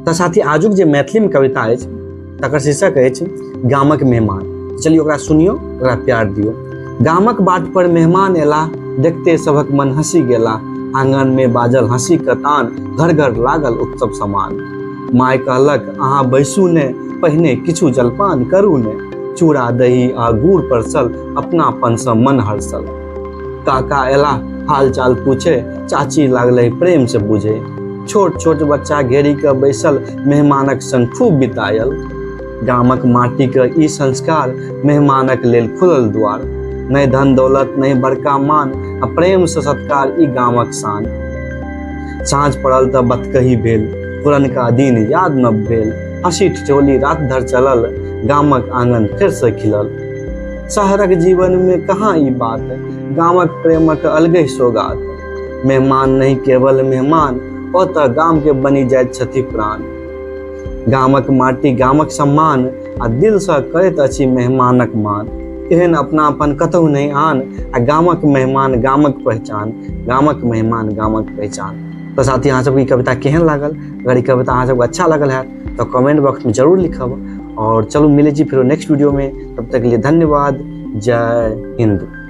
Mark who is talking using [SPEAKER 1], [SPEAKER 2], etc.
[SPEAKER 1] तऽ साथी, आजुक जे मैथिलीमे कविता अछि तकर शीर्षक अछि गामक मेहमान। चलिए ओकरा सुनियौ, ओकरा प्यार दियौ। गामक बाट पर मेहमान एला, देखते सभक मन हंसी गेला। आंगन में बाजल हंसी के तान, घर घर लागल उत्सव समान। माय कहलक अहाँ बैसू ने, पहिने किछु जलपान करू ने। चूड़ा दही आ गुड़ परसल, अपनापन से मन हर्षल। काका एला हाल चाल पूछे, चाची लागलै प्रेम से बुझे। छोट छोट बच्चा घेरी के बैसल, मेहमानक संग खूब बितायल। गामक माटी के ई संस्कार, मेहमानक लेल खुलल द्वार। नहि धन दौलत नहि बड़का मान, आ प्रेम से सत्कार ई गामक शान। साँझ पड़ल तऽ बतकही भेल, पुरनका दिन याद न भेल। हंसी ठिठोली रात धर चलल, गामक आंगन फेर से खिलल। शहरक जीवन में कहाँ ई बात, गामक प्रेमक अलगे सौगात। मेहमान नहीं केवल मेहमान, ओतऽ गाम के बनि जाइत छथि प्राण। गामक माटी गामक सम्मान, आ दिल से करैत अछि मेहमानक मान। एहन अपनापन कतहु नहि आन, आ गामक मेहमान गामक पहचान, गामक मेहमान गामक पहचान। तऽ साथी, अहाँ सबके ई कविता केहन लागल? अगर ई कविता अहाँ सबके अच्छा लागल हैत तऽ कमेंट बॉक्स में जरूर लिखब। और चलू मिलै छी फेरो नेक्स्ट वीडियो में, तब तक के लिए धन्यवाद। जय हिंद।